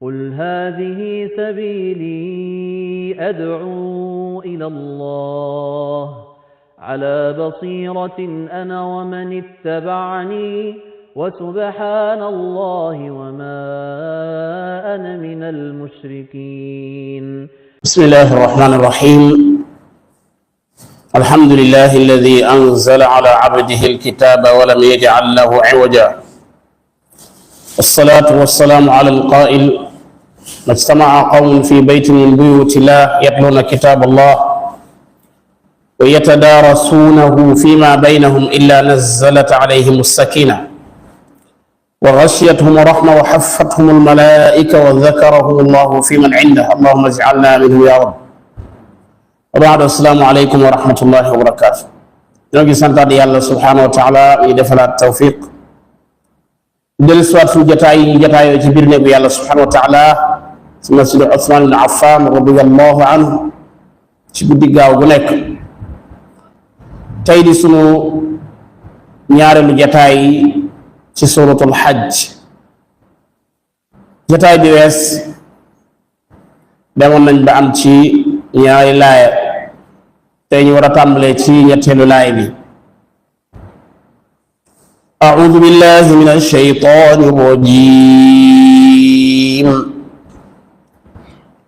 قل هذه سبيلي أدعو إلى الله على بصيرة أنا ومن اتبعني وسبحان الله وما أنا من المشركين. بسم الله الرحمن الرحيم. الحمد لله الذي أنزل على عبده الكتاب ولم يجعل له عوجا، الصلاة والسلام على القائل: ما اجتمع قوم في بيت من بيوت الله يتلون كتاب الله ويتدارسونه فيما بينهم إلا نزلت عليهم السكينة وغشيتهم الرحمة وحفتهم الملائكة وذكرهم الله في من عنده. اللهم اجعلنا منه يا رب. وبعد، السلام عليكم ورحمة الله وبركاته. نجي سنتاد يالله سبحانه وتعالى يدفع التوفيق del soit fu jotaay ci bir neegu yàlla subhanahu wa ta'ala ci masjid Usman ibn Affan radiyallahu anhu ci guddi gaaw gu nekk. tey di sunu ñaareelu jotaay ci suratul hajj. jotaay bi wees demoon nañ ba am ci ñaari laaya, tey ñu war a tàmbalee ci ñetteelu laaya bi. أعوذ بالله من الشيطان الرجيم.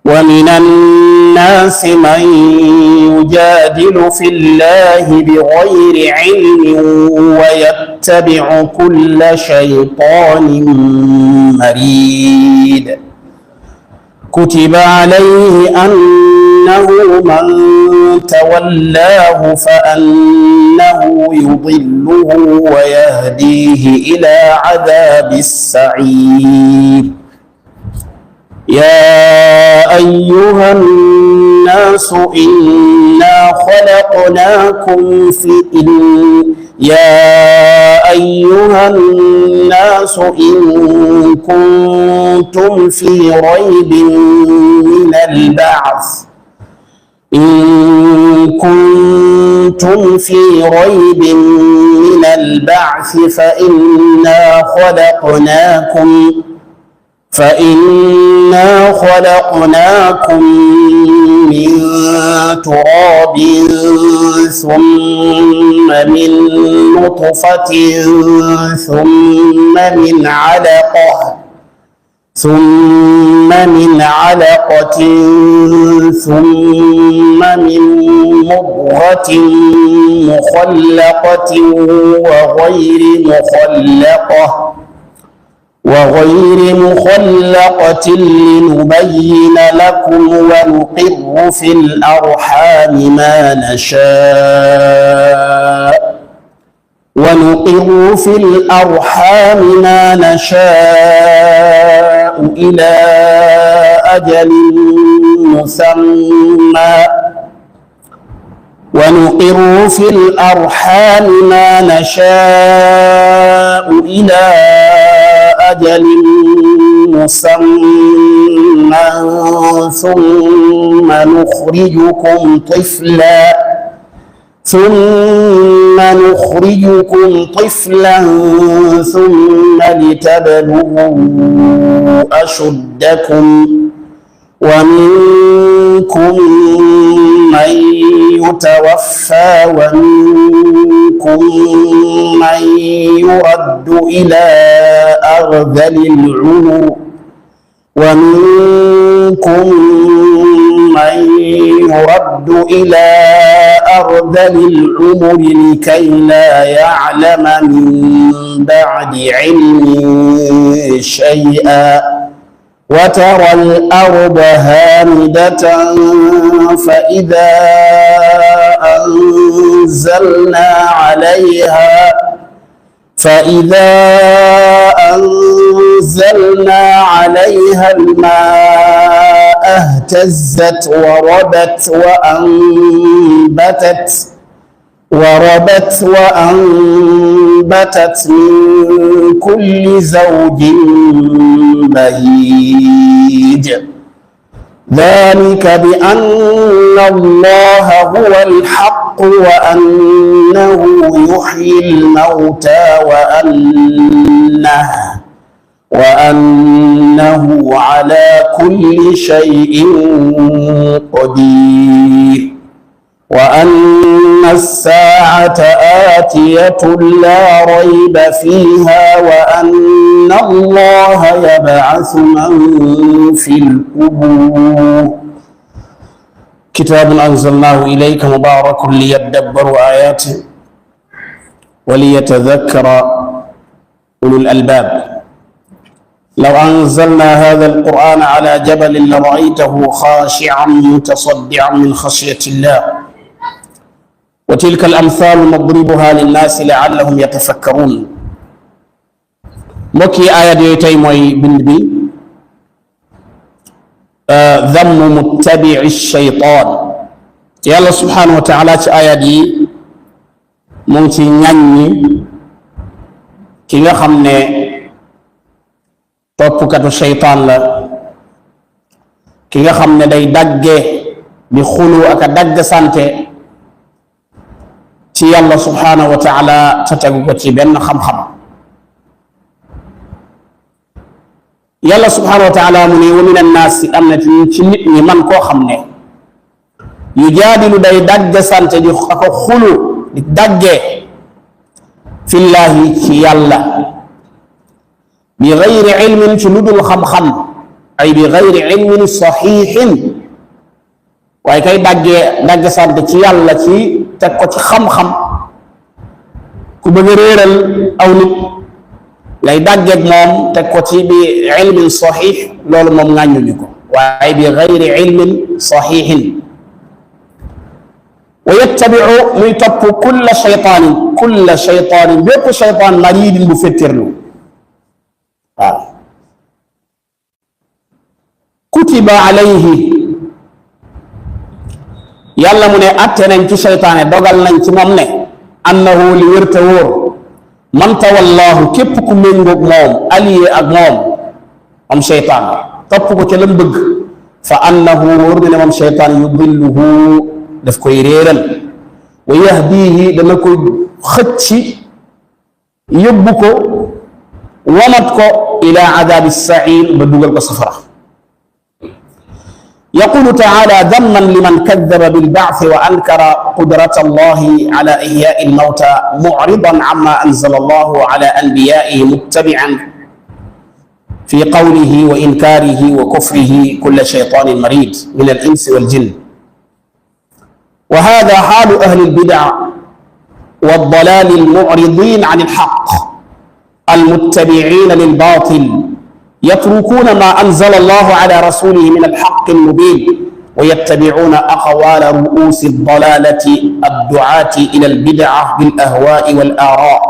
ومن الناس من يجادل في الله بغير علم ويتبع كل شيطان مريد. كتب عليه أنه من تولاه فأنه يضله ويهديه إلى عذاب السعير. يا أيها الناس إنا خلقناكم إن كنتم في ريب من البعث فإنا خلقناكم من تراب ثم من نطفة ثم من علقة ثم من مضغة مخلقة وغير مخلقة لنبين لكم ونقر في الأرحام ما نشاء إلى أجل مسمى ثم نخرجكم طفلا ثم لتبلغوا أشدكم ومنكم من يتوفى ومنكم من يرد إلى أرذل العمر لكي لا يعلم من بعد علم شيئا. وترى الأرض هامدة فإذا أنزلنا عليها الماء اهتزت وأنبتت من كل زوج بهيج. ذلك بأن الله هو الحق وأنه يحيي الموتى وأنه على كل شيء قدير وأن الساعة آتية لا ريب فيها وأن الله يبعث من في القبور كتاب أنزلناه إليك مبارك ليدبروا آياته وليتذكر أولو الألباب لو أنزلنا هذا القرآن على جبل لرأيته خاشعا متصدعا من خشية الله وتلك الأمثال نضربها للناس لعلهم يتفكرون مكي آية يتي موي بندبي ذم متبع الشيطان يا الله سبحانه وتعالى آية دي مونتي ناني كيغا خامني toppkatu shaytaan la ki nga xam ne day dagge di xulu ak a dagg sante ci yàlla subhanahu wa taala te tegu ko ci benn xam-xam yàlla subhanahu wa taala mu ne wa min annaasi am na ci nit ñi man koo xam ne yu jaadilu day dagg sante di ak a xulu di dagge fillahi ci yàlla bi gayri ilmin ci lu dul xam-xam ay bi gayri ilmin saxiixin waaye kay dagg sant ci yàlla ci teg ko ci xam-xam ku bëgg a réeral aw nit lay daggeeg moom teg ko ci bi ilmin saxiix loolu moom ŋàññuñu ko waaye bi gayri ilmin saxiixin wa yattabiu muy topp kulla shaytaanin bépp shaytaan maridin bu fettirlu waaw kutiba alayhi yàlla mu ne atte nañ ci seytaane dogal nañ ci moom ne annahu li wérte wóor man tawallahu képp ku méngoog moom allié ak moom seytaan topp ko ca lam bëgg fa annahu wóor ne moom seytaan yudilluhu daf koy réeral wa yahdihi dana koy xëcci yóbbu ko wamat ko ila adabi sair ba dugal ko safara yaqulu taala damman liman kadaba bilbaathi wa ankara qudrata allahi ala ihyai almawta mucridan amma anzala allahu ala anbiyaihi muttabican fi qawlihi wa inkarihi wa kufrihi kulla shaytanin marid min alinsi waljin wa hada xaalu ahli albidca والضلال المعرضين عن الحق المتبعين للباطل يتركون ما أنزل الله على رسوله من الحق المبين ويتبعون أقوال رؤوس الضلالة الدعاة إلى البدعة بالأهواء والآراء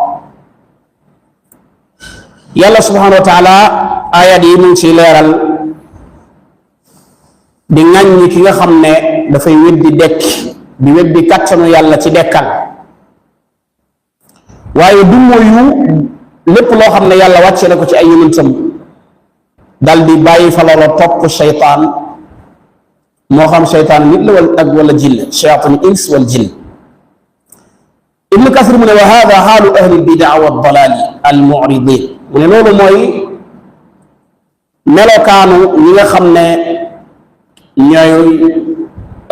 يالله سبحانه وتعالى آية دي من شلال di ŋàññi ki nga xam ne dafay weddi dekk di weddi kattanu yàlla ci dekkal waaye du moyu lépp loo xam ne yàlla wàcce na ko ci ay yonentam dal di bàyyi fa loola topp shaytaan moo xam shaytaan nit la ak wala jinn shayaatin ins wal jinn ibnu kasir mu ne wa hada xaalu ahli lbidaa wa dalaali al muridin mu ne loolu mooy melokaanu ñi nga xam ne ñooy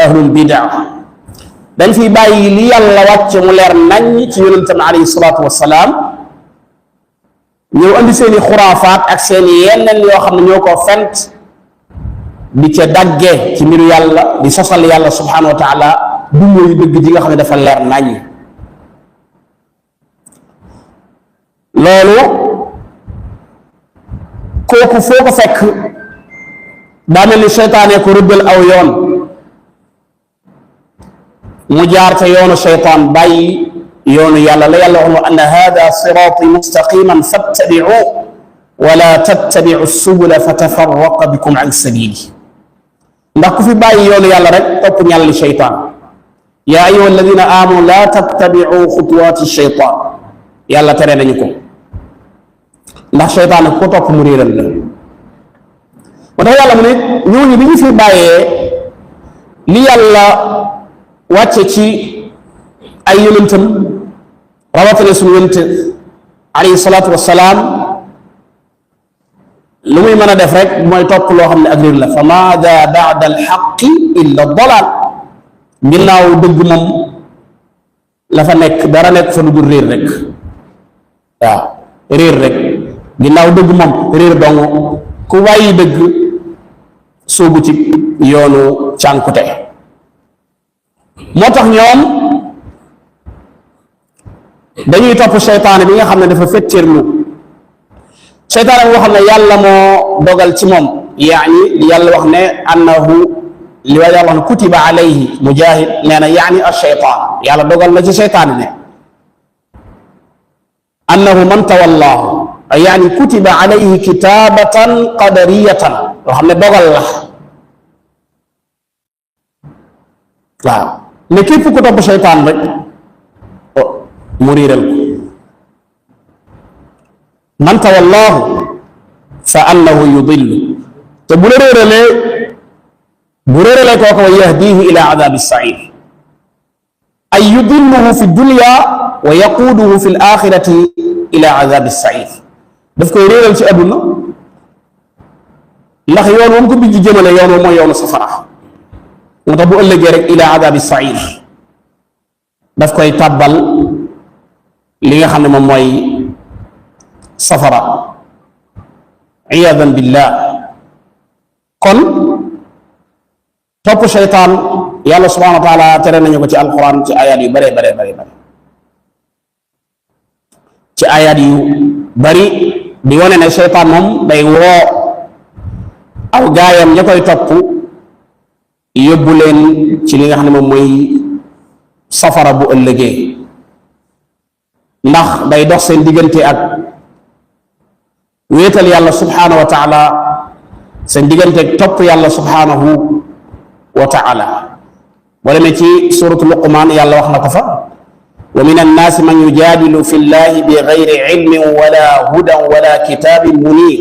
ahlul bidaa dañ fi bàyyi li yàlla wàcce mu leer nañ ci yonentam alayhi salaatu wassalaam ñëw andi seeni xuraafaat ak seeni yeneen yoo xam ne ñoo ko fent di ca dagge ci mbiru yàlla di sosal yàlla subhanahu wa taala du mooy dëgg ji nga xam ne dafa leer nañ loolu kooku foo ko fekk daa mel ni seytaane ko rëddal aw yoon mu jaar ca yoonu seytaan bàyyi yoonu yàlla la yàlla wax ne anna hada siraati mustaqiman fattabiu wala tattabiu subula fatafarraqa bikum an sabili ndax ku fi bàyyi yoonu yàlla rek topp ñàlli seytaan yaa ayuha alladina amanu la tattabiu xutuwaati seytaan yàlla tere nañu ko ndax seytaan ko topp mu réeral la moo tax yàlla mu ne ñooñu bi ñu fi bàyyee li yàlla wàcce ci ay yonentam rawatina suñu yonent alayhi salaatu wassalaam lu muy mën a def rek mooy topp loo xam ne ak réer la fa maada baada alxaqi illa dalaal ginnaaw dëgg moom la fa nekk dara nekk fa lu dul réer rek waaw réer rek ginnaaw dëgg moom réer dong ku bàyyi dëgg soobu ci yoonu cànkute moo tax ñoom dañuy topp seytaane bi nga xam ne dafa fetteerlu seytaane bi nga xam ne yàlla moo dogal ci moom yaani li yàlla wax ne annahu li waa yàlla wax ne kutiba alayhi mujahid nee na yaani asheytaan yàlla dogal na ci seytaane ne annahu man tawallahu yaani kutiba alayhi kitabatan qadariyatan loo xam ne dogal la waaw ne képp ku topp seytaan rek mu riiral ko man tawallahu fa annahu yudillu te bu la réeralee kooku wa yahdihi ila adabi sair ay yudilluhu fi dunya wa yaquuduhu fi l axirati ila adabi sair daf koy réeral ci àdduna ndax yoon woom ko bijji jëmale yoon wo mooy yoonu safara moo tax bu ëllëgee rek ila adabi sair daf koy tàbbal li nga xam ne moom mooy safara iyadan billah kon topp seytaan yàlla subhanahu wa taala tere nañu ko ci alquran ci ayaat yu bare ci ayaat yu bari di wone ne seytaan moom day woo aw gaayam ña koy topp yóbbu leen ci li nga xam ne moom mooy safara bu ëllëgee ndax day dox seen diggante ak wéetal yàlla subhanahu wa taala seen diggante ak topp yàlla subhanahu wa taala boo demee ci suratu luqman yàlla wax na ko fa wa min annaasi man yujaadilu fi llahi bi gayri ilmin wala hudan wala kitabin munir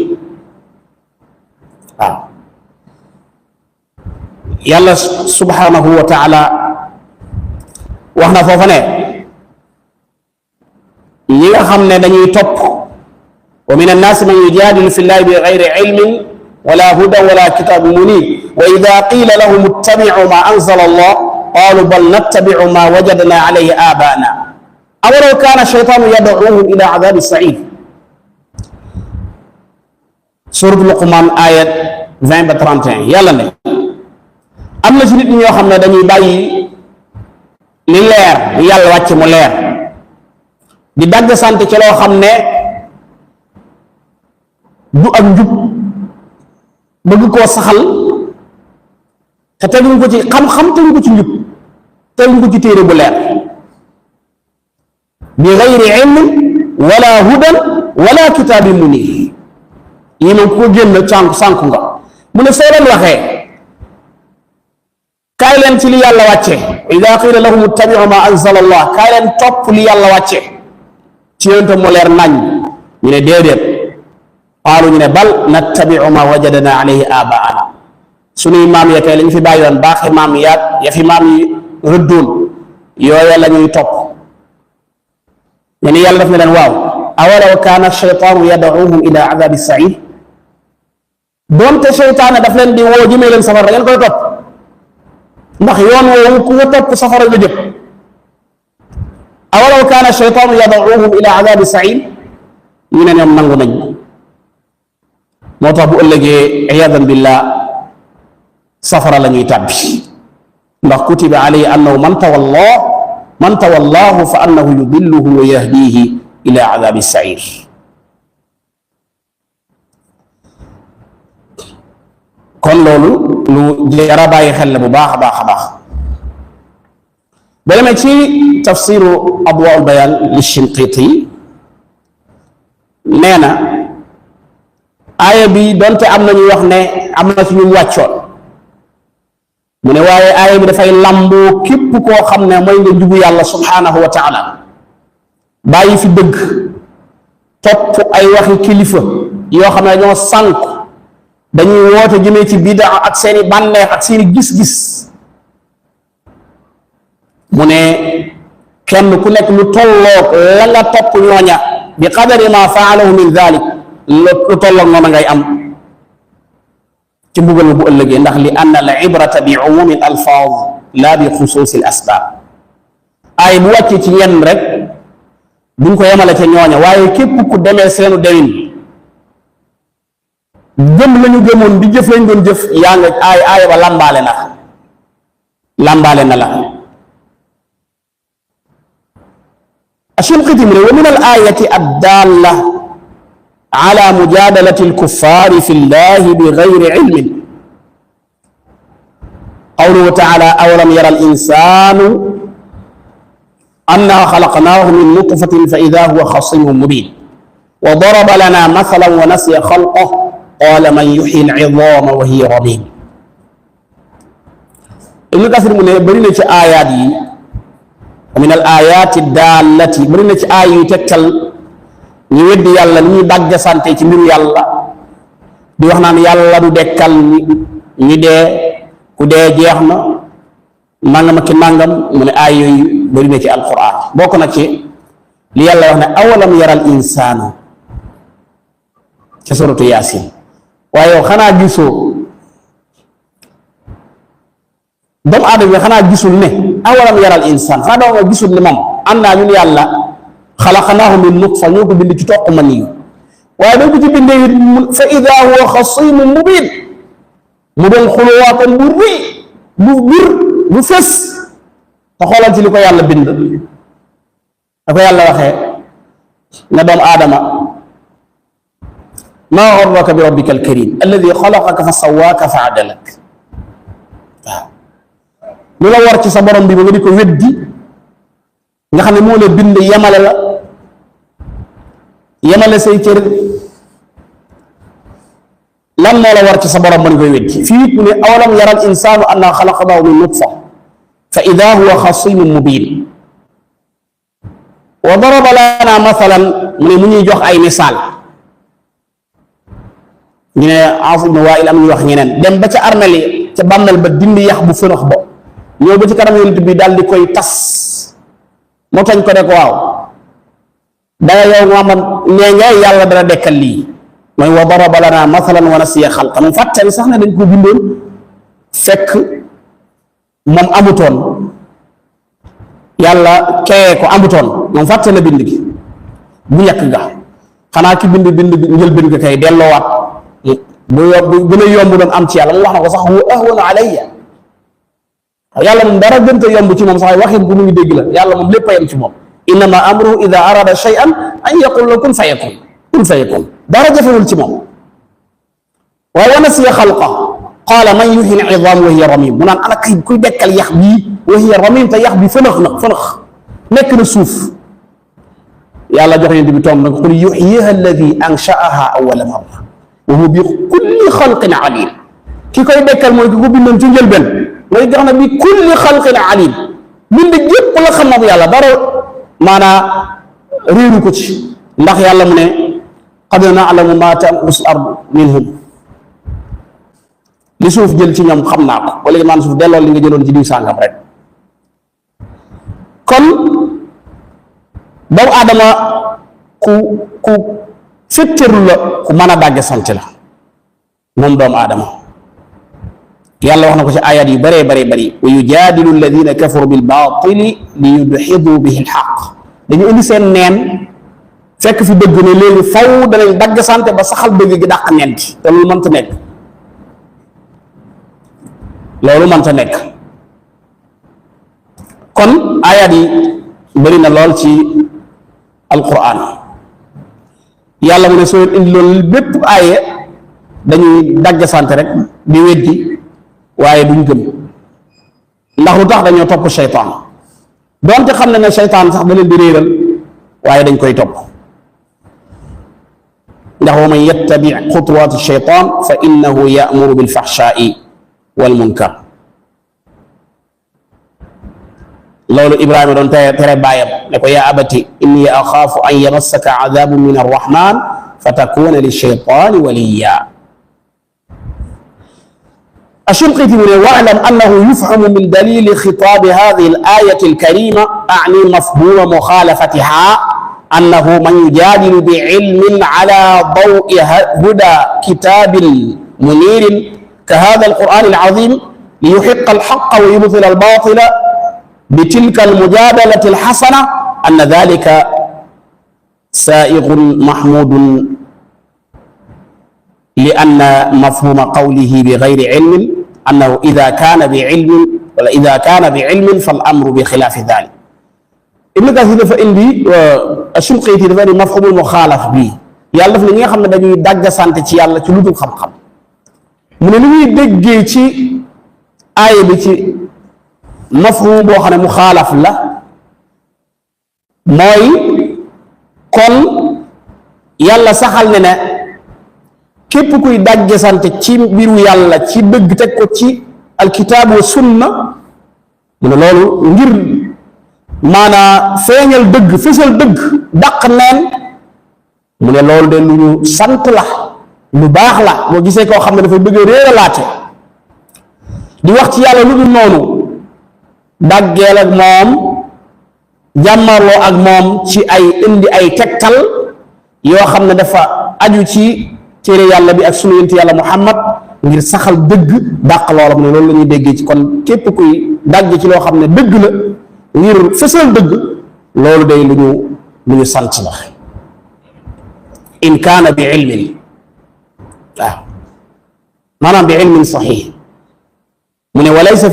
waaw yàlla subhanahu wa taala wax na foofa ne ñi nga xam ne dañuy topp wa min annaasi man yujaadilu fi llahi bi gayri ilmin wala hudan wala kitabin munir wa ida qila lahum ittabicu ma anzala allah qalu bal nattabicu ma wajadna alayhi abaana awalaw kaana shaytaanu yadcuuhum ila adabi sair surat luqman ayat 20 ba 31 yàlla ne am na ci nit ñoo xam ne dañuy bàyyi li leer li yàlla wàcc mu leer di dagg sant ci loo xam ne du ak njub bëgg koo saxal te teguñ ko ci xam-xam teguñ ko ci njub teguñ ko ci téere bu leer bi gayri ilmin wala hudan wala kitaabin munir yi moom ku ko génn sànku nga mu ne soo leen waxee kaay leen ci li yàlla wàcce ida qila lahum ittabiu ma anzala allah kaay leen topp li yàlla wàcce ci yonente mu leer nañ ñu ne déedéet qaalu ñu ne bal nattabiu ma wajadna alayhi abaana suñuy maam ya kay la ñu fi bàyyi woon baaxi maam yaag ya fi maam yi rëddoon yooya la ñuy topp yani yàlla daf ne leen waaw awalaw kaana shaytaanu yad'uuhum ila adabi sair doonte seytaane daf leen di woo jëmee leen safara da ngeen koy topp ndax yoon woowu ku nga topp safara nga jëm awalaw kaana shaytaanu yad'uuhum ila adabi sair ñu ne ñoom nangu nañ moo tax bu ëllëgee iyadan billah safara la ñuy tàbbi ndax kutiba alayhi annahu man tawallahu fa annahu yudilluhu wa yahdihi ila adabi sair kon loolu lu jara bàyyi xel la bu baax a baax a baax ba demee ci tafsiru adwaa'ul bayaan li Shinqiiti nee na aaya bi donte am na ñuy wax ne am na ci ñu wàccoon mu ne waaye aaya bi dafay lamboo képp koo xam ne mooy nga jubu yàlla subhanahu wa taala bàyyi fi dëgg topp ay waxi kilifa yoo xam ne ñoo sànk dañuy woote jëmee ci bidaa ak seeni bànneex ak seeni gis-gis mu ne kenn ku nekk lu tolloog la nga topp ñooña bi qadari ma faalahu min dalik lu tolloog noonu ngay am ci mbugal bu ëllëgee ndax li anna al ibrata bi umumi al alfaaz la bi xusuusi al asbaab ay bu wàccee ci ñenn rek duñ ko yemale ca ñooña waaye képp ku demee seenu dewin gëm lañu gëmoon di jëf lañ doon jëf yaa nga aaya ba làmbaale na la Ashinqiti mu ne wa min al ayati addalla ala mujadalati alkuffari fi llahi bi gayri ilmin qawluhu taala awalam yara al insanu anna xalaqnaahu min nutfatin fa ida huwa xasimun mubin wa daraba lana mathalan wa nasiya xalqahu qala man yuxyi al-idaama wa hiya ramim. Ibnu Kasir mu ne bëri na ci aayaat yi wa min al ayaati daallati bëri na ci aay yu tegtal ñu weddi yàlla ni ñuy dagg sante ci mbiru yàlla di wax naan yàlla du dekkal ñi dee ku dee jeex na nangam ak nangam mu ne aay yooyu bëri na ci alquran bokk na ci li yàlla wax ne awalam yaral insaanu ca suratu yaasin waaye yow xanaa gisoo doomu aadama bi xanaa gisul ne awalam yaral insaan xanaa doomu nga gisul ne moom am naa ñun yàlla xalaqnaahu min nutfa ñoo ko bind ci toq man yi waaye dañ ko ci bindee it fa ida huwa xasimun mubin mu doon xuluwaatan bu rëy bu bir bu fës te xoolal ci li ko yàlla bind da ko yàlla waxee ne doomu aadama maa garraka bi rabbika alkarim alladi xalaqaka fa sawaaka fa adalak waaw lu la war ci sa borom bi ba nga di ko weddi nga xam ne moo la bind yemale la yemale say cër lan moo la war ci sa borom ba nga koy weddi fii mu ne awalam yara al insaanu anna xalaqnaahu min nutfa fa ida huwa xasimun mubin wa daraba lana mathalan mu ne mu ñuy jox ay misaal ñu ne Aas ibn Waa'il am ñu wax ñeneen dem ba ca armel yi ca bàmmeel ba dindi yax bu fënax ba ñëw ba ci kanam yonent bi daal di koy tas moo tañ ko de ko waaw danga yow Muhammad nee nga yàlla dana dekkal lii mooy wa daraba lana mathalan wa nasiya xalqa moom fàttali sax ne dañ ko bindoon fekk moom amutoon yàlla kee ko amutoon moom fàtte na bind gi bu njëkk ga xanaa ki bind njël bind ga kay delloowaat bu gën a yomb doon am ci yàlla mu wax na ko sax huwa ahwanu alayya yàlla moom dara gënta yomb ci moom sax waxin bu mu ngi dégg la yàlla moom lépp a yem ci moom innama amruhu ida arada shay'an an yaqul la kun fayakun kun fayakun dara jafewul ci moom waaye wa nasiya xalqa qaala man yuhyi al-idaam wa hiya ramim mu naan ana kay kuy dekkal yax bii wa hiya ramim te yax bi fënax na fënax nekk na suuf yàlla jox yonent bi toom nag qul yuhyiha alladi ansha'aha awwala marra wa huwa bi kulli xalqin alim ki koy dekkal mooy ki ko bindoon ci njëlbeen mooy jox na bi kulli xalqin alim bind gépp la xam moom yàlla dara maanaa réeru ko ci ndax yàlla mu ne qad na'lamu ma tanqusu al-ardu minhum li suuf jël ci ñoom xam naa ko wala man suuf delloo li nga jëloon ci diw sàngam rek kon doomu aadama ku fetteru la ku mën a dàgge sant la moom doomu aadama yàlla wax na ko ci ayat yu bëree bëri bëri wa yujaadilu alladina kafaru bil baatili li yudxidu bihi alxaq dañu indi seen neen fekk fi dëgg ne léegi faw danañ dagg sante ba saxal dëgg gi dàq neen ci te loolu mënta nekk loolu mënta nekk kon ayat yi bëri na lool ci alquran yàlla mu ne soo indi loolu bépp aaye dañuy dagg sante rek di weddi waaye duñ gëm ndax lu tax dañoo topp seytaan doonte xam ne ne seytaan sax da leen di réeral waaye dañ koy topp ndax wa man yattabi xutuwaati seytaan fa innahu ya'muru bil faxshaai wal munkar loolu Ibrahima doon tere baayam ne ko yaa abati inni axaafu an yamassaka adaabun min arrahman fa takuna li sheytaani waliya الشنقيطي واعلم أنه يفهم من دليل خطاب هذه الآية الكريمة أعني مفهوم مخالفتها أنه من يجادل بعلم على ضوء هدى كتاب منير كهذا القرآن العظيم ليحق الحق ويبطل الباطل بتلك المجادلة الحسنة أن ذلك سائغ محمود لأن مفهوم قوله بغير علم أنه إذا كان بعلم ولا إذا كان بعلم فالأمر بخلاف ذلك. ابن كثير فإندي الشنقيطي دفا مفهوم المخالف بي يالا داف لي خامن داñuy dagga sante ci yalla ci luddul xam xam mu ne li ñuy déggé ci ay bi ci mafhum bo xamne mukhalaf la moy kon yàlla saxal ne ne képp kuy dagge sante ci mbiru yàlla ci dëgg teg ko ci alkitaab wa sunna mu ne loolu ngir maanaa feeñal dëgg fësal dëgg daq neen mu ne loolu de lu ñu sant la lu baax la boo gisee koo xam ne dafay bëgg a réeralaate di wax ci yàlla lu dul noonu daggeel ak moom jàmmarloo ak moom ci ay indi ay tegtal yoo xam ne dafa aju ci téere yàlla bi ak sunu yonent yàlla Muhammad ngir saxal dëgg dàq loola mu ne loolu la ñuy déggee ci kon képp kuy dagg ci loo xam ne dëgg la ngir fësal dëgg loolu day lu ñu sant la in kaana bi ilmin waaw maanaam bi ilmin saxiix mu ne walaysa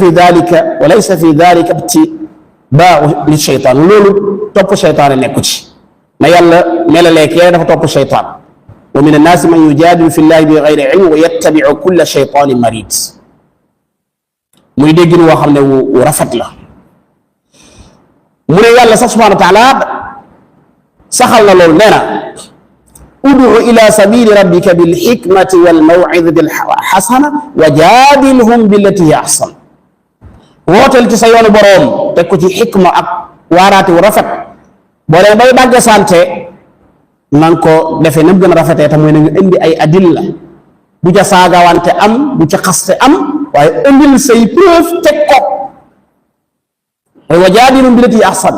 fi dalika ibtibaau li sheytaan loolu topp sheytaane nekku ci na yàlla melalee kee dafa topp sheytaan wa min annaasi man yujaadilu fi llahi bi gayri ilm wa yattabiu kulla sheytaanin marid muy déggin woo xam ne wu rafet la mu ne yàlla sax subhanahu wa taala saxal na loolu nee na udu ila sabili rabbika bilxikmati walmawcidati alxasana wa jaadilhum billati hiya ahsan wooteel ci sa yoonu boroom teg ko ci xikma ak waaraate wu rafet boo dee bay dàgg sante nan ko defee nam gën a rafetee te mooy na nga indi ay adilla bu ca saagawante am bu ca xaste am waaye indil say preuve teg ko wa jaadilhum billati hiya ahsan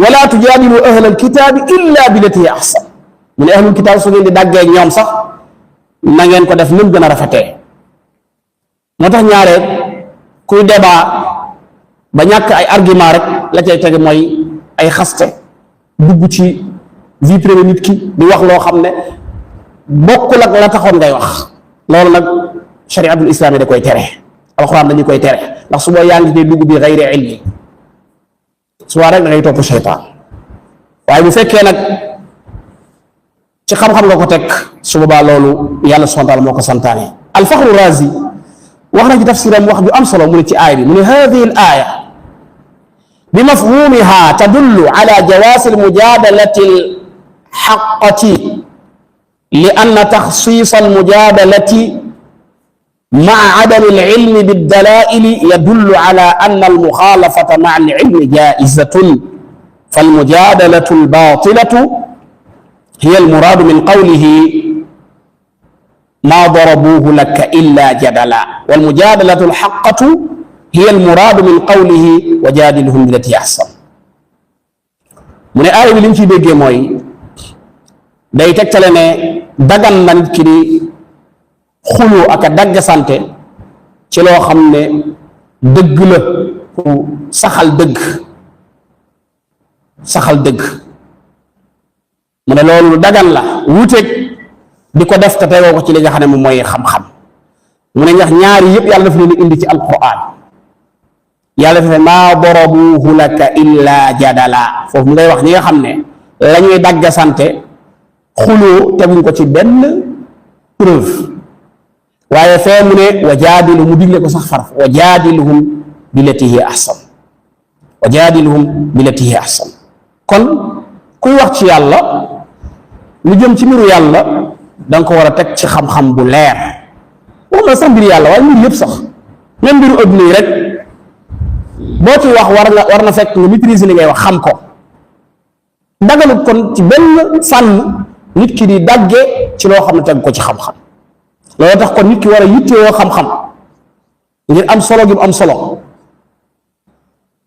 wala tujaadilu ahla alkitaabi illa billati hiya ahsan mu ne ahlul kitaab su ngeen di daggee ñoom sax na ngeen ko def nam gën a rafetee moo tax ñaare kuy débat ba ñàkk ay argument rek la cay tege mooy ay xaste dugg ci vie privée nit ki di wax loo xam ne bokkul ak la taxoon ngay wax loolu nag shariatul islam yi da koy tere alxuraan dañu koy tere ndax su boo yaa ngi dugg bi gayri ilmi suwaa rek da ngay topp sheytaan waaye bu fekkee nag ci xam-xam nga ko teg su boobaa loolu yàlla subhaanahu wa taala moo ko santaane alfaxru razi wax na ci tafsiram wax ju am solo mu ne ci aaya bi mu ne hadihi al aya bi mafhumiha tadullu ala jawaasi almujadalati alxaqati li anna taxsis almujadalati maa adami alilmi biddalaili yadullu ala anna almuxaalafata maa alilmi jaizatun falmujadalatu albatilatu hiya almuraadu min qawlihi ما ضربوه لك إلا جدلا والمجادلة الحقة هي المراد من قوله وجادلهم بالتي أحسن من آية bi li ñu ciy déggee mooy day tegtale ne dagan na nit ki di xuloo ak a dagg sante ci loo xam ne dëgg la pour saxal dëgg mu ne loolu dagan la wuuteeg di ko def te tegoo ko ci li nga xam ne moom mooy xam-xam mu ne ndax ñaari yëpp yàlla dafa leen indi ci alquran yàlla dafa maa darabuhu laka illa jadala foofu mu ngay wax ñi nga xam ne la ñuy dagga sante xuloo teguñ ko ci benn preuve waaye fee mu ne wa jaadilu mu digle ko sax faraf wa jaadiluhum billati hiya ahsan wa jaadiluhum billati hiya ahsan kon kuy wax ci yàlla lu jëm ci mbiru yàlla da nga ko war a teg ci xam-xam bu leer waxuma sax mbir yàlla waaye mbir yëpp sax même mbiru adduna yi rek boo ci wax war na fekk nga maîtriser li ngay wax xam ko dagalut kon ci benn fànn nit ki di dagge ci loo xam ne teg ko ci xam-xam loolu tax kon nit ki war a yittewoo xam-xam ngir am solo gi mu am solo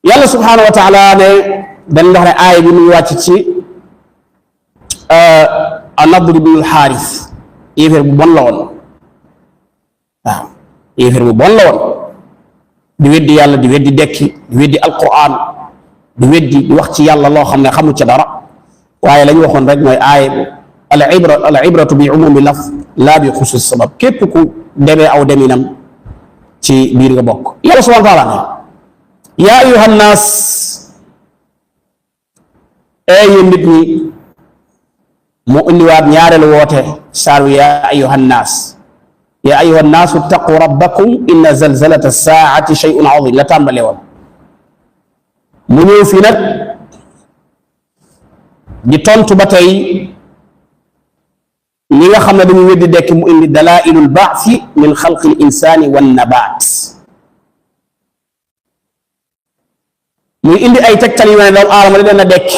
yàlla subhanahu wa taala ne dañ wax ne aaya bi mu ngi wàcc ci Nadr ibn al-Haaris yéeféer bu bon la woon waaw yéeféer bu bon la woon di weddi yàlla di weddi dekki di weddi alquran di weddi di wax ci yàlla loo xam ne xamu ca dara waaye la ñu waxoon rek mooy aaya al ibratu bi umumi laf laa bi xusus sabab képp ku demee aw deminam ci biir nga bokk. yàlla subhanahu wa taala ne yaa ayuha nnaas yéen nit ñi mu indiwaat ñaareelu woote saaru yaa ayuha nnaas yaa ayuha nnaasu ittaqu rabbakum inna zalzalata saati shay'un azim la tàmbale woon mu ñëw fii nag di tontu ba tey ñi nga xam ne dañu weddi dekk mu indi dalailul ba'thi min xalqi l insani wan nabaat muy indi ay tegtal yu ne doomu aadama da dana dekk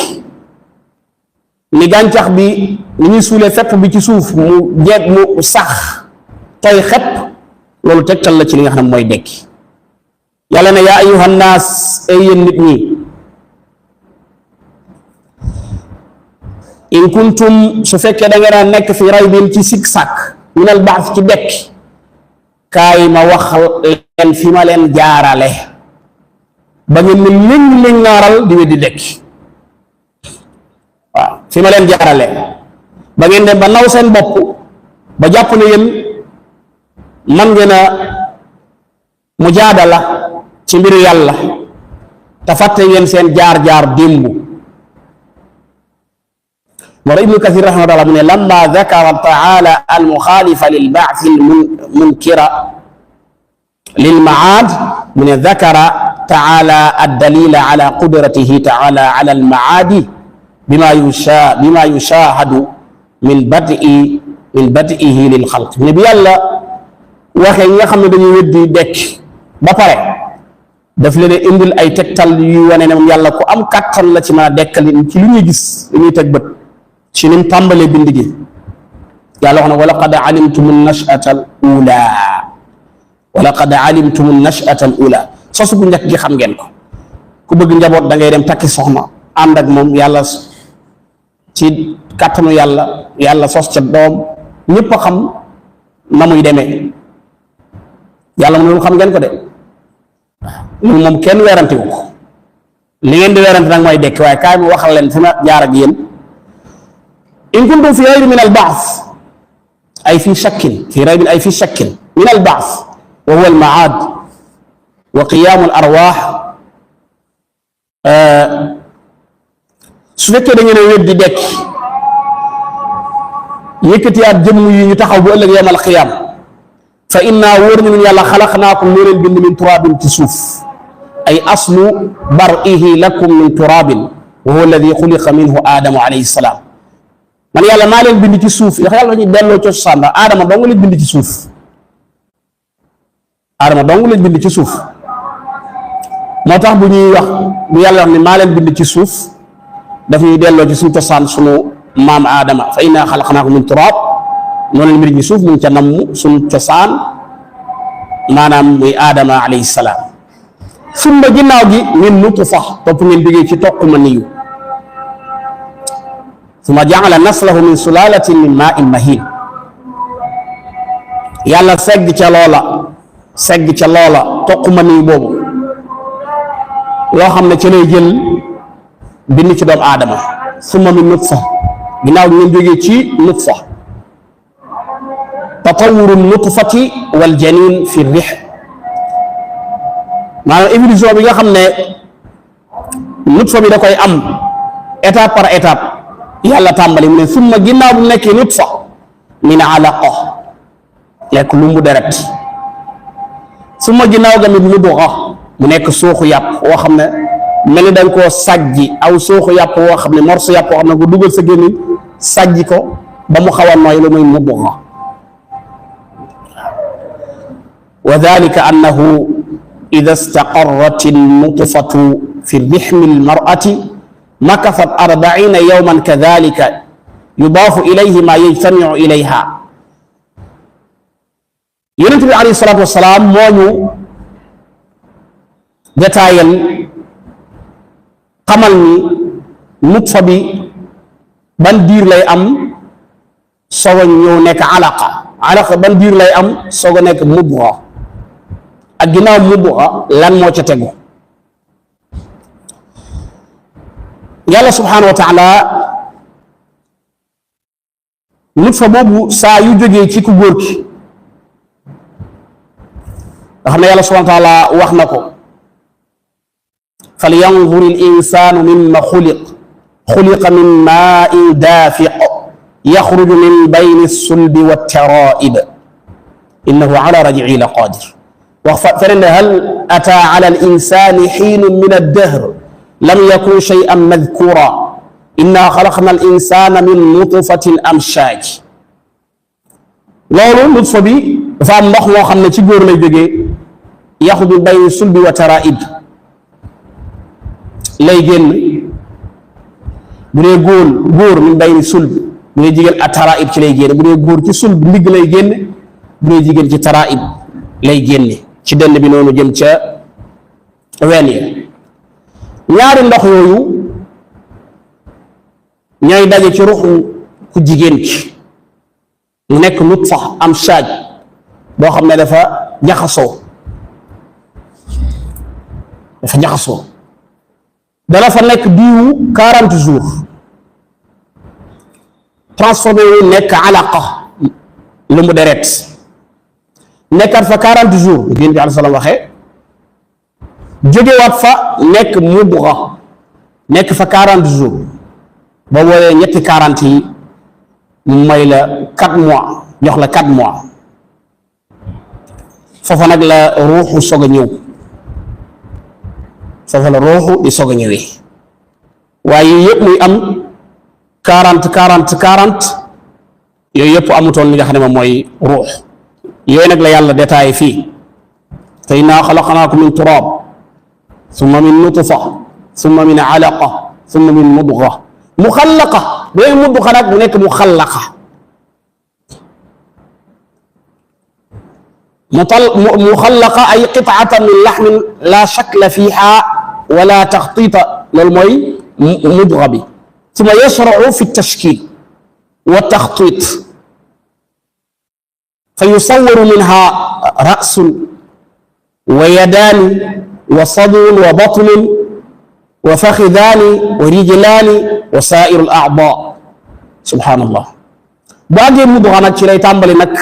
ni gàncax bi ni ñuy suulee fepp bi ci suuf mu jeeg mu sax toy xepp loolu tegtal la ci li nga xam ne mooy dekki yàlla ne yaa ayuha nnaas ay yéen nit ñi in kuntum su fekkee da ngeen a nekk fi raybin ci sikk sàkk minal baas ci dekk kaay ma wax leen fi ma leen jaarale ba ngeen ne léng naaral di weddi dekki waaw fi ma leen jaarale ba ngeen dem ba naw seen bopp ba jàpp ne yéen man ngeen a mujaadala ci mbiru yàlla te fàtte ngeen seen jaar-jaar démb moo tax ibnu kathir rahimahullah mu ne lamma dakara taala almuxaalifa lilbaathi almunkira lilmaad mu ne dakara taala addalila ala qudratihi taala ala almaadi bima yushahadu min badihi lilxalq mu ne bi yàlla waxee ñi nga xam ne dañuy weddi dekk ba pare daf leen indil ay tegtal yu wane ne moom yàlla ku am kàttan la ci mën a dekkal ci lu ñuy gis lu ñuy teg bët ci nim tàmbalee bind gi yàlla wax na wa laqad alimtumu nash'ata al ula wa laqad alimtumu nash'ata al ula sosu bu njëkk gi xam ngeen ko ku bëgg njaboot da ngay dem takki soxna ànd ak moom yàlla ci kàttanu yàlla sos ca doom ñëpp a xam na muy demee yàlla mu loolu xam ngeen ko de loolu moom kenn weerante wu ko li ngeen di weerante nag mooy dekk waaye kaay mu waxal leen fi ma jaar ak yéen in kuntum fi raybin min al-ba'th ay fi shakkin fi raybin ay fi shakkin min al-ba'th wa huwa al-ma'ad wa qiyam al-arwah su fekkee da ngeen a weddi dekk yëkkatiyaat jëmm yi ñu taxaw bu ëllëg yawmal qiyaam fa inna wóor na ñun yàlla xalaqnaakum ñoo leen bind min turaabin ci suuf ay aslu bar'ihi lakum min turaabin wa huwa alladi xuliqa minhu aadamu alayhi salaam man yàlla maa leen bind ci suuf ndax yàlla dañuy delloo cosaan ba aadama dong leen bind ci suuf aadama dong leen bind ci suuf moo tax bu ñuy wax bu yàlla wax ne maa leen bind ci suuf daf ñuy delloo ci suñu cosaan sunu maam aadama fa inna xalaqnaakum min turaab noonu leen mbir ñi suuf mu ngi ca namm suñu cosaan maanaam muy aadama alayhi salaam summa ginnaaw gi min nutfa topp ngeen jógee ci toq ma niyu summa jaala naslahu min sulalatin min maa'in mahin yàlla segg ca loola toq ma niyu boobu loo xam ne ca lay jël bind ci doomu aadama summa min nutfa ginnaaw gi ngeen jógee ci nutfa tatawuru nutfati wal janin fi rih maanaam évolution bi nga xam ne nutfa bi da koy am étape par étape yàlla tàmbali mu ne summa ginnaaw bu nekkee nutfa min alaqa nekk lumbu deret summa ginnaaw ga mit mudga mu nekk suuxu yàpp woo xam ne mel ni dañ koo sajji aw suuxu yàpp woo xam ne morsu yàpp woo xam ne ko dugal sa gémmiñ sajji ko ba mu xaw a nooy lu muy mudga wa dalika annahu ida staqarrat alnutfatu fi rihmi almar'ati makathat 40 yawman kadhalika yudaafu ilayhi ma yajtamiu ilayha yonent bi alayhi salaatu wasalaam moo ñu détaayal xamal ni nutfa bi ban diir lay am soog a ñëw nekk alaqa ban diir lay am soog a nekk mudga ak ginnaaw mudga lan moo ca tegu yàlla subhanahu wa taala nutfa boobu saa yu jógee ci ku góor ki nga xam ne yàlla subhanahu wa taala wax na ko falyanzur al insanu mimma xuliqa min maa'in daafiq yaxruju min bayni sulbi wattaraa'ib innahu ala raj'ihi la qaadir wax feneen hal ataa ala al insani xiinun min ad-dahr lam yakun shay'an madhkura inna xalaqna al insana min nutfatin amshaaj loolu nutfa bi dafa am ndox moo xam ne ci góor lay jógee yaxruju min bayni sulbi wa taraa'ib lay génn bu dee góor min bayni sulbi bu dee jigéen a taraa'ib ci lay génn bu dee góor ci sulb ndigg lay génn bu dee jigéen ci taraa'ib lay génne ci dënn bi noonu jëm ca ween ya ñaari ndox yooyu ñooy daje ci ruuxu ku jigéen ki mu nekk nutfa am shaaj boo xam ne dafa jaxasoo dana fa nekk diiwu 40 jours transformé wu nekk alaqa lu mu deret nekkaat fa 40 jours yonent bi alayhi salaam waxee jógewaat fa nekk mudga nekk fa 40 jours boo boolee ñetti 40 yi mu may la 4 mois jox la 4 mois foofa nag la ruuxu soog a ñëw foofa la ruuxu di soog a ñëwee waaye yëpp muy am 40 yooyu yëpp amutoon li nga xam ne moom mooy ruux yooyu nag la yàlla détaillé fii fa innaa xalaqnaakum min turaab summa min nutfa summa min alaqa summa min mudga muxallaqa booy mudga nag mu nekk muxallaqa muxallaqa ay qit'atan min laxmin laa shakla fiiha wala taxtiita loolu mooy mudga bi summa yashracu fi tashkiil wa taxtiit fa yusawwaru minha ra'sun wa yadaani wa sadrun wa batnun wa faxidaani wa rijlaani wa saa'iru al-a'daa subhaanallah bu àggee mudga nag ci lay tàmbali nag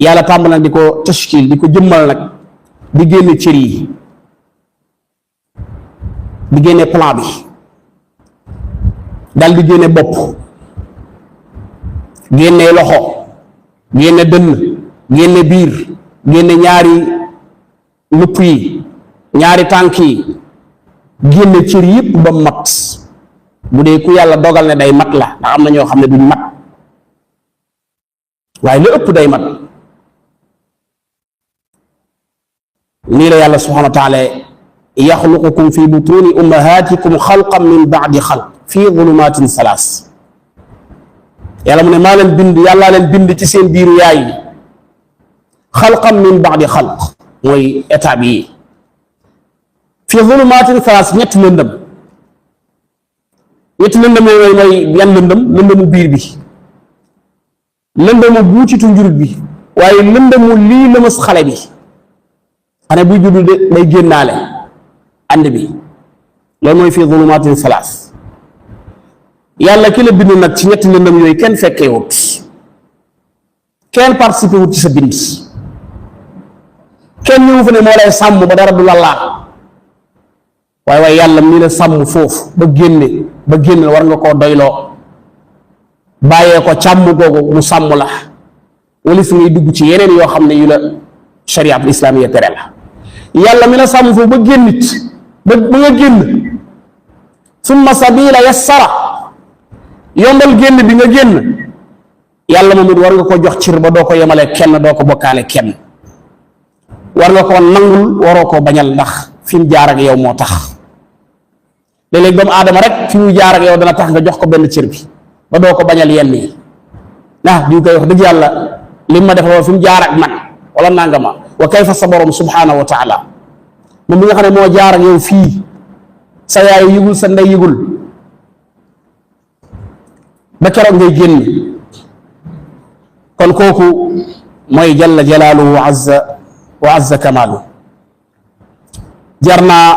yàlla tàmbali nag di ko tashkiil di ko jëmmal nag di génne cër yi di génne plan bi dal di génne bopp génne loxo génne dënn génne biir génne ñaari lupp yi ñaari tànk yi génne cër yëpp ba mat bu dee ku yàlla dogal ne day mat la ndax am na ñoo xam ne duñ mat waaye lu ëpp day mat nii la yàlla subhanahu wa taala yaxluqukum fi butuni ummahatikum xalqan min baadi xalq fi zulumatin salaas yàlla mu ne maa leen bind yàllaa leen bind ci seen biiru yaay yi xalqan min baadi xalq mooy étape yi fi zulumatin salaas ñetti lëndëm yooyu mooy yan lëndëmu biir bi lëndëmu buutitu njurut bi waaye lëndëmu lii lëmas xale bi xane buy juddu de day génnaale ànd bi loolu mooy fi zulumatin salaas yàlla ki la bind nag ci ñetti lëndëm yooyu kenn fekkee wut kenn participé wut ci sa bind kenn ñëw fa ne moo lay sàmm ba dara du la laal waaye yàlla mi la sàmm foofu ba génne war nga koo doyloo bàyyee ko càmm googu mu sàmm la wala fi ngay dugg ci yeneen yoo xam ne yu la shariatul islaamiya tere la yàlla mi la sàmm foofu ba génnit ba nga génn summa sabila yassara yombal génn bi nga génn yàlla moom it war nga ko jox cir ba doo ko yemale kenn doo ko bokkaale kenn war nga ko nangul waroo ko bañal ndax fi mu jaar ak yow moo tax léeg-léeg doomu aadama rek fi mu jaar ak yow dana tax nga jox ko benn cër bi ba doo ko bañal yenn yi diw koy wax dëgg yàlla li ma def loolu fi mu jaar ak man wala nangama wa kayfa sa borom subhanahu wa taala moom mi nga xam ne moo jaar ak yow fii sa yaay yëgul sa ndey yëgul ba keroog ngay génn kon kooku mooy jalla jalaaluhu wa azza kamaalu jar naa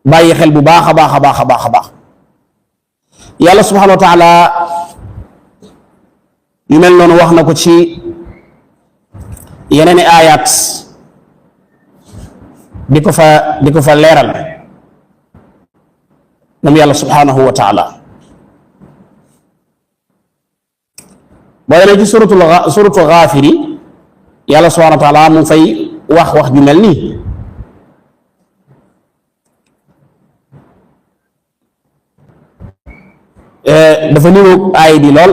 bàyyi xel bu baax a baax a baax a baax a baax. yàlla subhanahu wa taala yu mel noonu wax na ko ci yeneen i aayaat di ko fa leeral moom yàlla subhanahu wa taala. boo demee ci suratul Gaafiri yàlla subhanahu wa taala mu fay wax ju mel nii. dafa niroog aay bi lool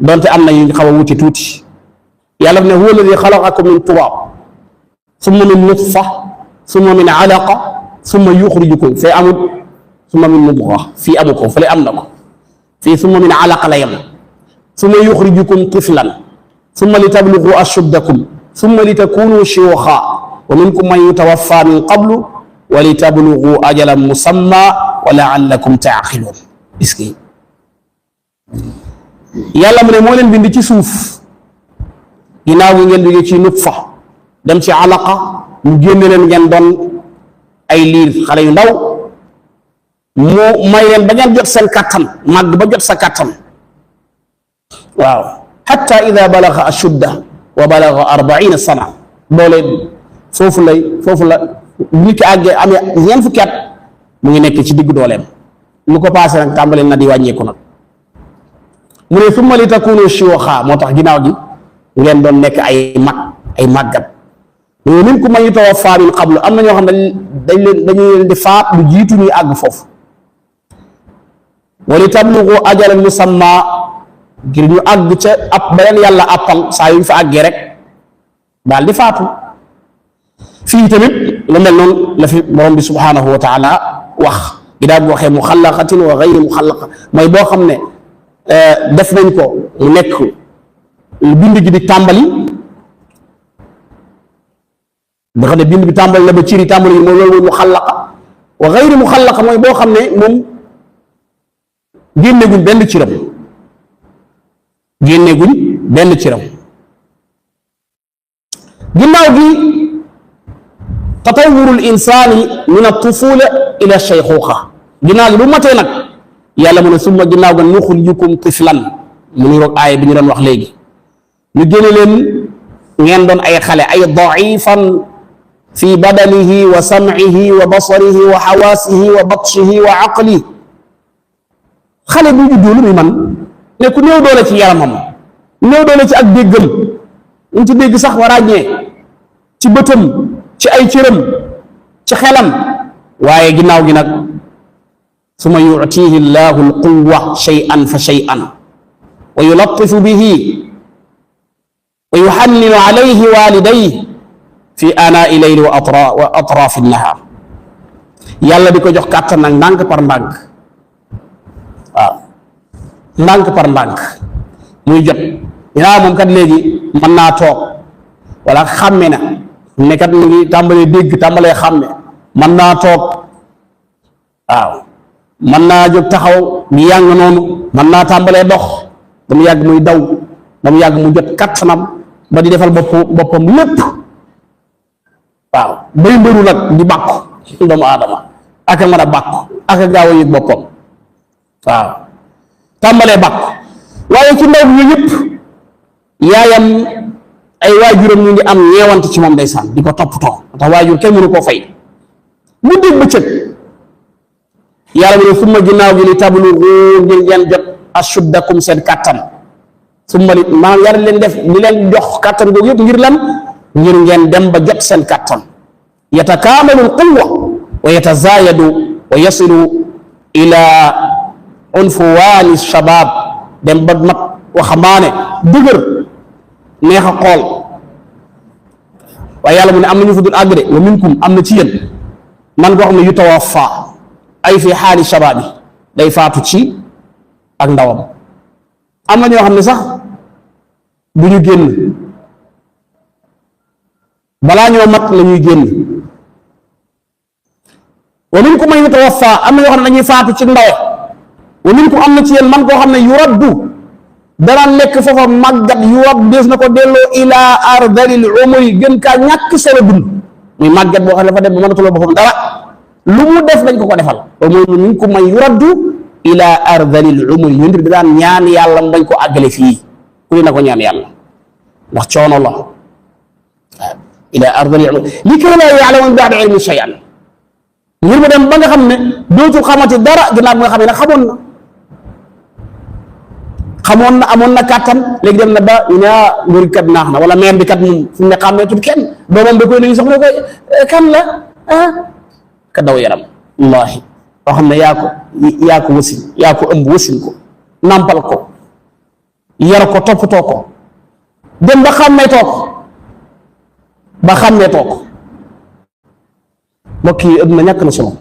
donte am na yu xaw a wuti tuuti. yàlla ne huwa alladi xalaqakum min turaab summa min nutfa summa min alaqa summa yuxrijukum fee amul summa min mudga fii amu ko fële am na ko fii summa min alaqa la yem summa yuxrijukum tiflan summa li tablugu ashuddakum summa li takunu shuyuuxa wa minkum man yutawaffa min qablu wa li tablugu ajalan musamma wa laallakum taaqiluun. est-ce que yàlla mu ne moo leen bind ci suuf ginnaaw gi ngeen jógee ci nutfa dem ci alaqa mu génne leen ngeen doon ay liir xale yu ndaw mu may leen ba ngeen jot seen kattan màgg ba jot sa kattan waaw hatta ida balaga ashudda wa balaga 40 sana doole foofu la nit ki àggee amee ñeent fukki at mu ngi nekk ci diggu dooleem lu ko paase nag tàmbali na di wàññeeku nag mu ne summa li takunu shuyuuxa moo tax ginnaaw gi ngeen doon nekk ay màggat wa minkum man yutawaffa min qablu am na ñoo xam ne dañu leen di faat lu jiitu ñuy àgg foofu wa li tablugu ajalan musamma ngir ñu àgg ca ab ba leen yàlla àppal saa yu ñu fa àggee rek daal di faatu. fii tamit lu mel noonu la fi borom bi subhanahu wa taala wax ginnaaw bi waxee muxallaqatin wa gayri muxallaqa mooy boo xam ne def nañ ko mu nekk bind gi di tàmbali nga xam ne bind bi tàmbali la ba ciri tàmbali yi mooy loolu mooy muxallaqa wa gayri muxallaqa mooy boo xam ne moom génneeguñ benn ciram ginnaaw gi tatawurul insaani min at-tufula ila shaykhuuxa ginnaaw gi bu matee nag yàlla mu ne summa ginnaaw ga nuxrijukum tiflan mu ngi roog aaya bi ñu doon wax léegi ñu génne leen ngeen doon ay xale ay daifan fi badanihi wa sam'ihi wa basarihi wa xawaasihi wa batshihi wa aqli xale bu juddoo lu muy man ne ku néew doole ci yaramam néew doole ci ak déggam ñu ci dégg sax wa ràññee ci bëtam ci ay cëram ci xelam waaye ginnaaw gi nag summa yu'tihi llahu alquwa shay'an fa shay'an wa yulattifu bihi wa yuhanninu alayhi walidayhi fi aanaa'i layli wa atraafi nnahaar yàlla di ko jox kàttan nag ndànk par ndànk waaw ndànk par ndànk muy jot dinaa moom kat léegi mën naa toog wala xàmme na ne kat mu ngi tàmbalee dégg tàmbalee xàmme mën naa toog waaw mën naa jóg taxaw di yàng noonu mën naa tàmbalee dox ba mu yàgg muy daw ba mu yàgg mu jot kattanam ba di defal boppam lépp waaw bay mbëru nag di bàkku doomu aadama ak a mën a bàkku ak a gaaw a yëg boppam waaw tàmbalee bàkku waaye ci ndaw bi yëpp yaayam ay waajuram ñu ngi am ñeewant ci moom ndeysaan di ko toppatoo tax waajur kenn mënu koo fay mu dégg bëccëg yàlla mu ne summa ginnaaw gi li tablugu ngir ngeen jot ashuddakum seen kàttan summa li maanaam yàlla leen def li leen jox kàttan googu yëpp ngir lan ngir ngeen dem ba jot seen kàttan yatakaamalu alquwa wa yatazaayadu wa yasilu ila unfuwaani shabaab dem ba mat waxambaane dëgër neex a xool waaye yàlla mu ne am na ñu fa dul àgg de wa minkum am na ci yéen man koo xam ne yutawaffa ay fi xaali shabaabi day faatu ci ak ndawam am na ñoo xam ne sax bu ñu génn balaa ñoo mat la ñuy génn wa minkum man yutawaffa am na ñoo xam ne dañuy faatu ci ndaw wa minkum am na ci yéen man koo xam ne yuraddu dana nekk foofa màggat yu wax des na ko delloo ila ardalil umri gën kaa ñàkk solo dund muy màgget boo xam ne dafa dem ba mënatuloo boppam dara lu mu def dañ ko defal ba mooy minkum man yuraddu ila ardalil umur yonent bi daan ñaan yàlla bañ ko àggale fii ku ne na ko ñaan yàlla ndax coono la ila ardalil umur li kay laa ya'lamu min ba'di ilmin shay'an ngir mu dem ba nga xam ne dootul xamati dara ginnaaw bi nga xam ne nag xamoon na amoon na kàttan léegi dem na ba ñu ne mbir kat naax na wala meen bi kat moom fu mu ne xàmmeetul kenn doomam da koy nuyu sax ne ko kan la ka daw yaram wallaahi loo xam ne yaa ko wasin yaa ko ëmb wasin ko nampal ko yar ko toppatoo ko dem ba xàmmeetoo ko mbokk yi ëpp na ñàkk na solo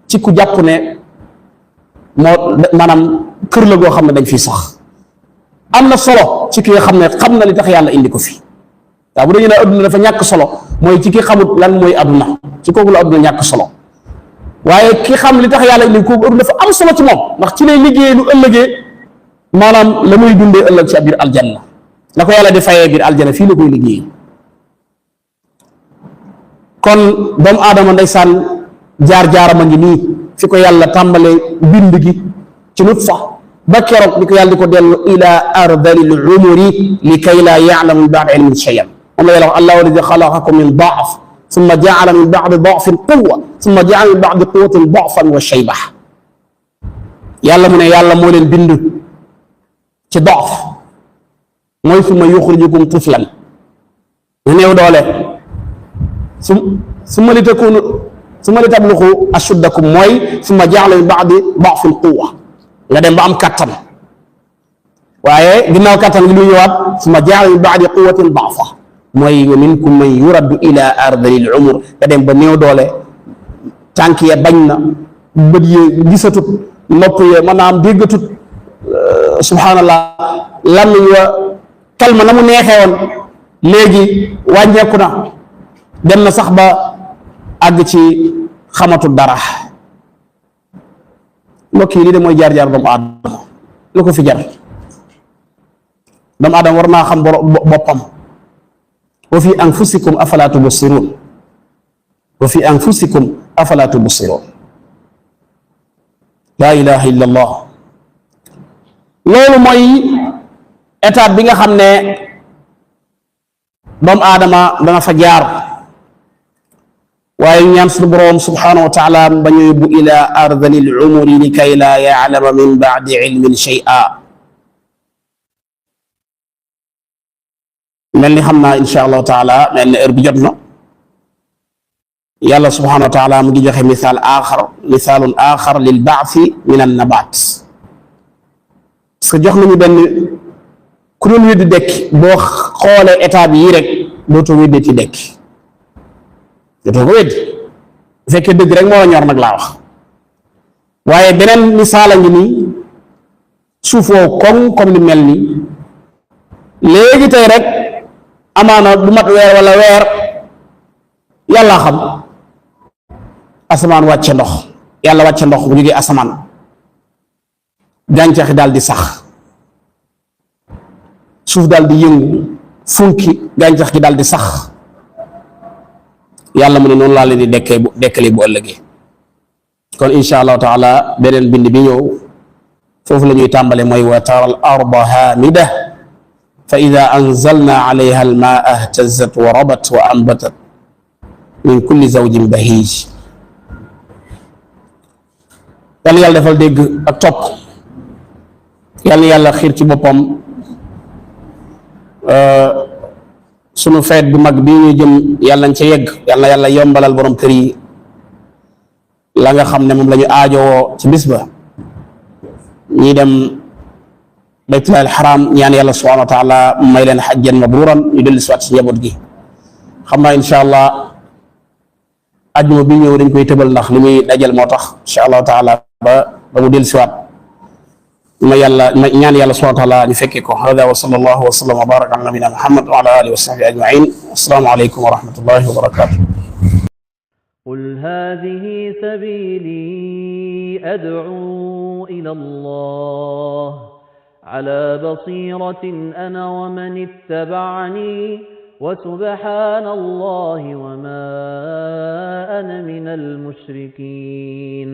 ci ku jàpp ne moo maanaam kër la goo xam ne dañ fii sax am na solo ci ki nga xam ne xam na li tax yàlla indi ko fi waaw bu dañu ne adduna dafa ñàkk solo mooy ci ki xamut lan mooy adduna ci kooku la adduna ñàkk solo waaye ki xam li tax yàlla indi kooku adduna dafa am solo ci moom ndax ci lay liggéeyee lu ëllëgee maanaam la muy dundee ëllëg ci biir aljanna la ko yàlla di fayee biir aljanna fii la koy liggéeyee kon doomu aadama ndeysaan jaar-jaaram a ngi nii fi ko yàlla tàmbalee bind gi ci nutfa ba keroog di ko yàlla di ko dellu ila ardalil umuri li kay laa ya'lamu min ba'di ilmin shay'an moom la yàlla wax allahu alladi xalaqakum min daaf summa ja'ala min ba'di daafin quwwa summa ja'ala min ba'di quwwatin daafan wa shayba yàlla mu ne yàlla moo leen bind ci daaf mooy summa yuxrijukum tiflan ñu néew doole summa li takunu summa li tabluxu ashuddakum mooy summa ja'ala min ba'di daafin quwwa nga dem ba am kattan waaye ginnaaw kattan gi lu ñëwaat summa ja'ala min ba'di quwwatin da'fa mooy wa minkum man yuraddu ila ardalil umur nga dem ba néew doole tànk ya bañ na bët ye gisatut nopp ye maanaam déggatut subhanallah làmmiñ wa kalma na mu neexee woon léegi wàññeeku na dem na sax ba àgg ci xamatul dara mbokk yi lii de mooy jaar-jaar doomu aadama lu ko fi jar doomu aadama war naa xam boppam wa fi anfusikum afala tubsirun wa fi anfusikum afala tubsirun laa ilaha illa allah loolu mooy étape bi nga xam ne doomu aadama dana fa jaar waaye ñaan suñu boroom subhanahu wa taala ba ñu yóbbu ila ardalil umuri li kay laa ya'lama min ba'di ilmin shay'a mel ni xam naa insha allahu taala mel ni heure bi jot na yàlla subhanahu wa taala mu ngi joxe misaalun axar lil ba'thi min an nabaat parce que jox nañu benn ku doon weddi dekki boo xoolee étape yi rek dootoo weddi ci dekki dootoo ko weddi bu fekkee dëgg rek moo la ñor nag laa wax waaye beneen misaala ngi nii suufoo koŋ comme ni mel nii léegi tey rek amaana du mat weer wala weer yàlla xam asamaan wàcce ndox yàlla wàcce ndox bu jógee asamaan gàncax yi daal di sax suuf daal di yëngu funki gàncax gi daal di sax yàlla mu ne noonu laa leen di dekkale bu ëllëgee kon insha allahu taala beneen bind bi ñëw foofu la ñuy tàmbale mooy wa tara al arda haamida fa ida anzalna alayha al maa ihtazzat wa rabat wa anbatat min kulli zawjin bahij yàlla yàlla defal dégg ak topp yàlla yàlla xiir ci boppam sunu feet bu mag bii ñu jëm yàlla nañ ca yegg yàlla yàlla yombalal borom kër yi la nga xam ne moom la ñu aajowoo ci bis ba ñii dem baytullaahil xaraam ñaan yàlla subhaanahu wa taala may leen xajjan mabruuran ñu dellu si waat si njaboot gi xam naa incha allah ajjuma bi ñëw dañ koy tëbal ndax li muy dajal moo tax incha allahu taala ba mu dellu si waat ma yàlla ñaan yàlla subhaanahu wa taala ñu fekkee ko hada wa sallallahu wa sallam wa baraka ala nabina muhammad wa ala alihi wa sahbihi ajmain assalaamu aleykum wa rahmatullahi wa barakatuh قل هذه سبيلي أدعو إلى الله على بصيرة أنا ومن اتبعني وسبحان الله وما من المشركين